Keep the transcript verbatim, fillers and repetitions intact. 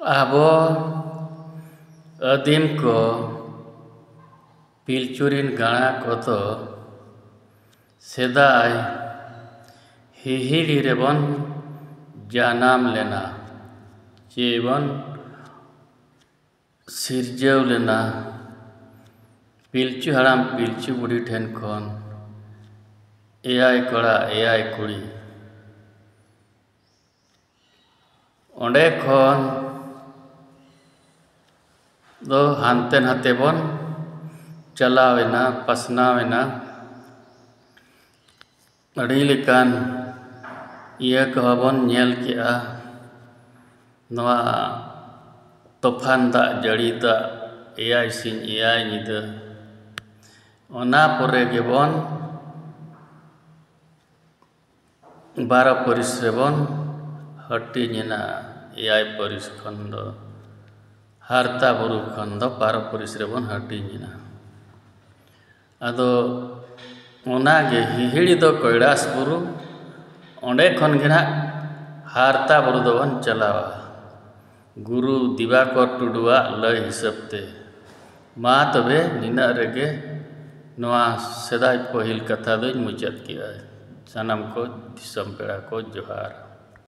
ᱟᱵᱚ ᱟᱹᱫᱤᱢ ᱠᱚ ᱯᱤᱞᱪᱩ ᱨᱤᱱ ᱜᱟᱬᱟ ᱠᱚᱫᱚ ᱥᱮᱫᱟᱭ ᱦᱤᱦᱤᱲᱤ ᱨᱮᱵᱚᱱ ᱡᱟᱱᱟᱢ ᱞᱮᱱᱟ, ᱪᱮ ᱵᱚᱱ ᱥᱤᱨᱡᱟᱹᱣ ᱞᱮᱱᱟ᱾ ᱯᱤᱞᱪᱩ ᱦᱟᱲᱟᱢ ᱯᱤᱞᱪᱩ ᱵᱩᱰᱷᱤ ᱴᱷᱮᱱ ᱠᱷᱚᱱ ᱮᱭᱟᱭ ᱠᱚᱲᱟ ᱮᱭᱟᱭ ᱠᱩᱲᱤ᱾ ᱚᱸᱰᱮ ᱠᱷᱚᱱ ᱫᱚ ᱦᱟᱱᱛᱮ ᱱᱟᱛᱮ ᱵᱚᱱ ᱪᱟᱞᱟᱣ ᱮᱱᱟ, ᱯᱟᱥᱱᱟᱣ ᱮᱱᱟ᱾ ᱟᱹᱰᱤ ᱞᱮᱠᱟᱱ ᱤᱭᱟᱹ ᱠᱚᱦᱚᱸ ᱵᱚᱱ ᱧᱮᱞ ᱠᱮᱜᱼᱟ᱾ ᱱᱚᱣᱟ ᱛᱚᱯᱷᱟᱱ ᱫᱟᱜ, ᱡᱟᱹᱲᱤ ᱫᱟᱜ, ᱮᱭᱟᱭ ᱥᱤᱧ ᱮᱭᱟᱭ ᱧᱤᱫᱟᱹ, ᱚᱱᱟ ᱯᱚᱨᱮ ᱜᱮᱵᱚᱱ ᱵᱟᱨᱚ ᱯᱟᱹᱨᱤᱥ ᱨᱮᱵᱚᱱ ᱦᱟᱹᱴᱤᱧ ᱮᱱᱟ᱾ ᱮᱭᱟᱭ ᱯᱟᱹᱨᱤᱥ ᱠᱷᱚᱱ ᱫᱚ, ᱦᱟᱨᱛᱟ ᱵᱩᱨᱩ ᱠᱷᱚᱱ ᱫᱚ ᱵᱟᱨᱚ ᱯᱟᱹᱨᱤᱥ ᱨᱮᱵᱚᱱ ᱦᱟᱹᱴᱤᱧ ᱮᱱᱟ᱾ ᱟᱫᱚ ᱚᱱᱟᱜᱮ ᱦᱤᱦᱤᱲᱤ ᱫᱚ ᱠᱚᱭᱞᱟᱥ ᱵᱩᱨᱩ, ᱚᱸᱰᱮ ᱠᱷᱚᱱ ᱜᱮ ᱱᱟᱦᱟᱜ ᱦᱟᱨᱛᱟ ᱵᱩᱨᱩ ᱫᱚᱵᱚᱱ ᱪᱟᱞᱟᱣᱟ, ᱜᱩᱨᱩ ᱫᱤᱵᱟᱠᱚᱨ ᱴᱩᱰᱩᱣᱟᱜ ᱞᱟᱹᱭ ᱦᱤᱥᱟᱹᱵ ᱛᱮ᱾ ᱢᱟ ᱛᱚᱵᱮ ᱱᱤᱱᱟᱹᱜ ᱨᱮᱜᱮ ᱱᱚᱣᱟ ᱥᱮᱫᱟᱭ ᱯᱟᱹᱦᱤᱞ ᱠᱟᱛᱷᱟ ᱫᱚᱧ ᱢᱩᱪᱟᱹᱫ ᱠᱮᱜᱼᱟ᱾ ᱥᱟᱱᱟᱢ ᱠᱚ ᱫᱤᱥᱚᱢ ᱯᱮᱲᱟ ᱠᱚ ᱡᱚᱦᱟᱨ᱾